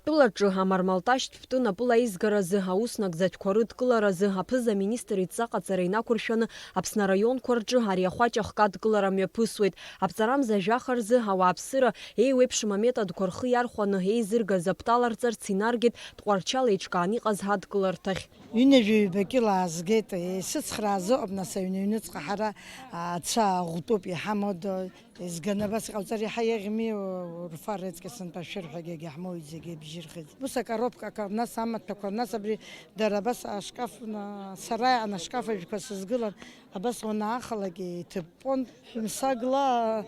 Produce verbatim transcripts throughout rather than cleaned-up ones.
Тәылаҿы амармалташьтә птәы напыла аизгаразы, аус нагӡатәқәа рыдкыларазы аԥыза-министр идҵа ҟаҵара инақәыршәаны Аԥсны араионқәа рҿы ари ахәаҷ ахкы адкылара мҩаԥысуеит. Аԥҵарамза жәаха рзы ауааԥсыра еиуеиԥшым аметодқәа рхы иархәаны еизыргаз аптә аларҵарц инаргеит Тҟәарчал еиҿкааны иҟаз адкыларҭахь. Ҩынҩажәаҩба кьыла аазгеит, есыцхраазы ыҟоуп, нас, аҩны аҩныҵҟа ҳара, а, ацәа аӷәтәуп иҳамоу, д-, изганы абас иҟауҵар, иаҳа еиӷьми, у-, урфар рыҵкьа сынтәа шәырҳәагьы егьаҳмоуит, зегьы бжьырхеит. Ус акоробкақәа, нас амаҭәақәа, нас абри дара абас ашкаф, на-, сара иаан ашкаф ажәқәа сызгылан, абас уанаахалак иҭыппон, ҩымсагла,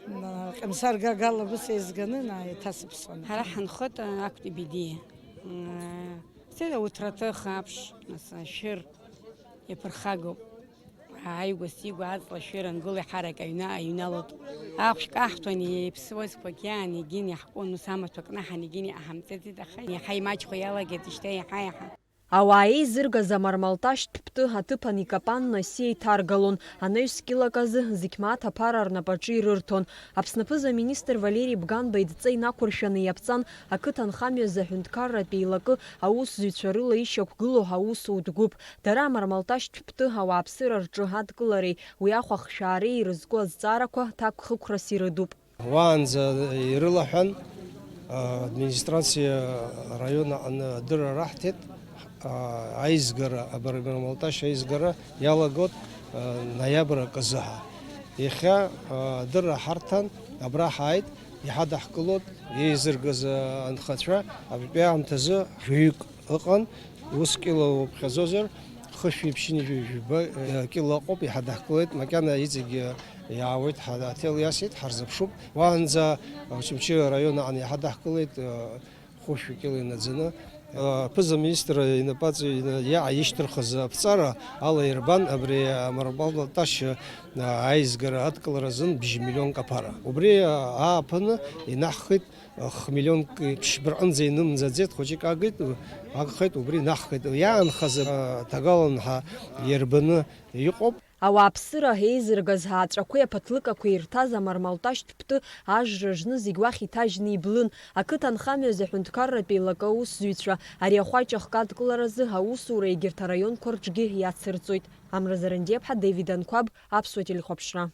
на-, ҟьымсаргагала ус еизганы, на-, еиҭасыԥсон. Ҳара ҳанхоит, а, актәи бедиа. М, Сара уҭраҭых аԥш, нас ашәыр иаԥырхагоуп. Ааигәа-сигәа аҵла шәыр ангыло иҳарак аҩны аҩналоит. Ахәшә каҳҭәан, иеиԥсуазқәагь иаанигеит, иаҳкуан, ус амаҭәа кнаҳан егьин иҟаҳамҵаӡеит, аха иаҳа имаҷхо иалагеит, шьҭа иаҳа-иаҳа. Ауаа еизыргаз амармалташьтә ԥты аҭыԥан икапанны асиа иҭаргалон, анаҩс кьылак азы зқьмааҭ аԥара рнапаҿы ирырҭон. Аԥсны аԥыза-министр Валери Бганба идҵа инақәыршәаны иаԥҵан ақыҭанхамҩазы аҳәынҭқарратә еилакы аусзуҩцәа рыла ишьақәгылоу аусутә гәыԥ. Дара амармалташьтә ԥты ауааԥсыра рҿы адкылареи уи ахә ахшәаареи ирызку азҵаарақәа ҭакԥхықәрас ирыдуп. Уаанӡа ирылаҳәан, а, администрациа араион аҟны адырра раҳҭеит, а, аизгара, абармалташь аизгара иалагоит, а, ноиабр акы азыҳәа. Иахьа, а, адырра ҳарҭан, абра ҳааит, иҳадаҳкылоит, еизыргаз, а, анхацәа, абтәи аамҭазы жәаҩык ыҟан, ус кьыла уԥхьаӡозар, хышәи ԥшьынҩажәи жәба, э, кьыла ыҟоуп, иҳадаҳкылеит, макьана иҵегь, э, иаауеит, ҳа-, аҭел иасит, ҳарзыԥшуп. Уаанӡа, э, Очамчыра араион аҟны иҳадаҳкылеит, э, хәышәи кьыла инаӡаны. Э, аԥыза-министр инапаҵаҩ ина-, иаишьҭырхыз аԥҵара ала ирбан абри амармалташь, э, аизгара адкылара азын бжь миллионк аԥара. Убри, э, ааԥыны инаҳхит. Хмелионк ԥшьба рҟынӡа инымнаӡеит, хәыҷык агит, агхеит, убри наҳхеит. Иаанхаз, а, ҭагалан ҳәа иарбаны иҟоуп. Ауааԥсыра еизыргаз ааҵәақәеи аԥаҭлыкақәеи ирҭаз амармалташьтә птәы ажра жны зегь уахь иҭажьны иблын. Ақыҭа анхамҩазы аҳәынҭқарратә еилакы аусзуҩцәа ари ахәаҷ ахкы адкыларазы аусура егьырҭ араионқәа рҿгьы иацырҵоит. Амра Зарандиаԥҳа, Дэвид Анқәаб, Аԥсуа телехәаԥшра.